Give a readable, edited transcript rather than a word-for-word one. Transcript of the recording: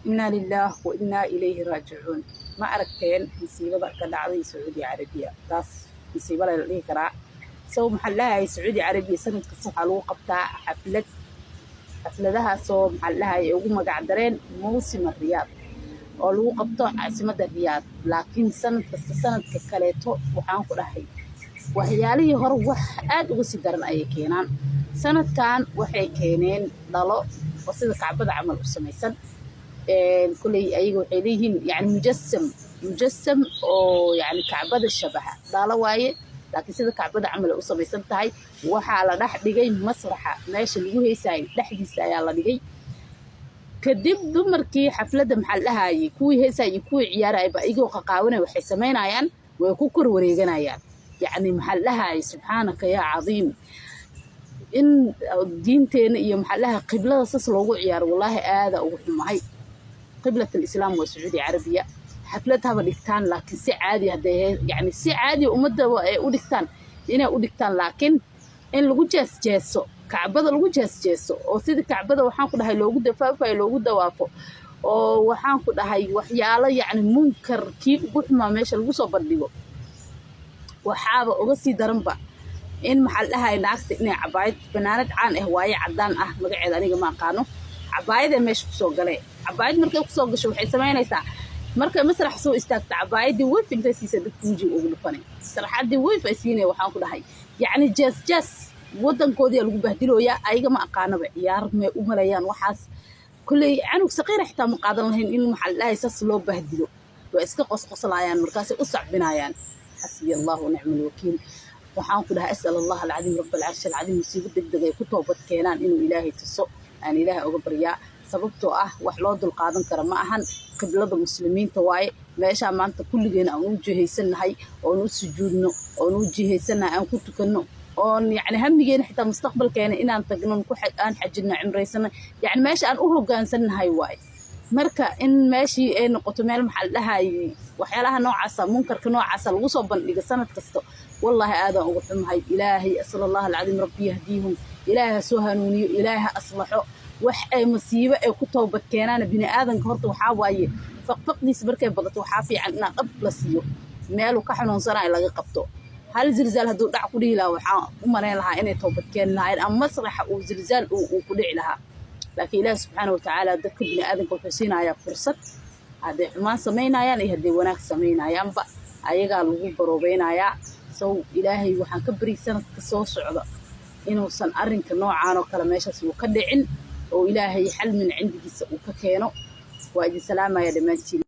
Inaa lilaah wa innaa ilayhi raajicuun. Ma aragteen musiibada ka dhacday Sacuudi Carabiya? Taas musiiba la dhihi karaa. So maxaa la dhahayay, Sacuudi Carabiya sanad kasta waxaa lagu qabtaa xaflad, xafladahaasoo maxaa la dhahayay ugu magac dareen Mawsima Riyaad, oo lagu qabto caasimadda Riyaad. Laakiin sanad kasta sanadka kaleeto, waxaan ku dhahay, waxyaalihii hore wax aad uga sii daran ayay keenaan. Sanadkan waxay keeneen dhalo oo sida Kacbada camal u samaysan. Kuley ayaga waxay leeyihiin yani mujasam, mujasam oo yani Kacbada shabaha. Dhalo waaye, laakiin sida Kacbada camal ay u samaysan tahay. Waxaa la dhex dhigay masraxa, meesha lagu heysaayo dhexdiisa ayaa la dhigay. Kadib dumarkii xafladda, maxaa la dhahayay, kuwii heesaya iyo kuwii ciyaarayba, iyagoo qaqaawanaya, waxay samaynayaan way ku kor wareeganayaan. Yacni maxaa la dhahayay, subxaanaka yaa cadiim, in diinteena iyo maxaa la dhahay qiblada sas loogu ciyaaro, wallaahi aada ugu xumahay. Qiblat alislaam waa Sacuudi Carabiya. Xaflad haba dhigtaan, laakiin si caadi hadday, yani si caadi ummadda ay u dhigtaan inay u dhigtaan, laakiin in lagu jees jeeso, Kacbada lagu jees jeeso, oo sidii Kacbada, waxaan ku dhahay, loogu dafaafayo, loogu dawaafo, oo waxaan ku dhahay waxyaalo yacni munkar kii ugu xumaa meesha lagu soo bandhigo. Waxaaba uga sii daranba in maxaa la dhahay naagta inay cabaayad, fanaanad caan ah waaye, caddaan ah, magaceeda aniga ma aqaano, cabaayadee meesha kusoo galee. Cabaayad markay kusoo gasho, waxay samaynaysaa, markay masrax soo istaagto, cabaayadii weyf intay siisa dadka wejiga ugu dhufanay, sarxaddii weyf ay siinaya. Waxaan ku dhahay, yacni jees jees waddankoodii lagu bahdilooyaa. Ayaga ma aqaanaba, ciyaar may u malayaan waxaas. Kolley canug saqiira xitaa ma qaadan lahayn in maxaa la dhahay saas loo bahdilo. Waa iska qosqoslayaan, markaasay u sacbinayaan. Xasbiya Allahu nicma alwakiil. Waxaan ku dhahay, asal Allah alcadiim rab alcarshi alcadiim, musiibo deg deg ay ku toobad keenaan inuu Ilaahay tuso aan Ilaahay uga baryaa, sababtoo ah wax loo dulqaadan kara ma ahan. Qiblada Muslimiinta waaye meeshaa maanta kulligeen aan u jihaysannahay, oon u sujuudno, oon u jihaysannahay, aan ku tukanno, oon yacni hamigeena xitaa mustaqbalkeena inaan tagno, aan xajino, cimraysano, yacni meesha aan u hoggaansannahay waaye. Marka in meeshii ay noqoto meel maxaa la dhahayay waxyaalaha noocaasa, munkarka noocaasa lagu soo bandhigo sanad kasta, wallaahi aadaan uga xumahay. Ilaahay, asal Allah alcadiim rabbi yahdiihum, Ilaahay ha soo hanuuniyo, Ilaahay ha aslaxo. Wax ay masiibo ay ku toobad keenaan bini aadanka horta waxaa waaye faqfaqdiisa markay badato, waxaa fiican inaa dhab la siiyo, meeluu ka xanuunsanayo laga qabto. Hal zilzaal hadduu dhac ku dhihi lahaa, waxaa u malayn lahaa inay toobad keeni lahaayeen, ama masraxa uu zilzaal uu ku dhici lahaa. Laakiin Ilaahi subxaana watacaala dadka bini aadanka wuxuu siinayaa fursad. Hadday xumaan samaynayaan iyo hadday wanaag samaynayaanba, ayagaa lagu baroobeynayaa. Sow Ilaahay waxaan ka bari sanadka soo socda inuusan arrinka noocaan oo kale meeshaas uu ka dhicin, oo Ilaahay xal min cindigiisa uu ka keeno. Waa idin salaamaya dhammaantiin.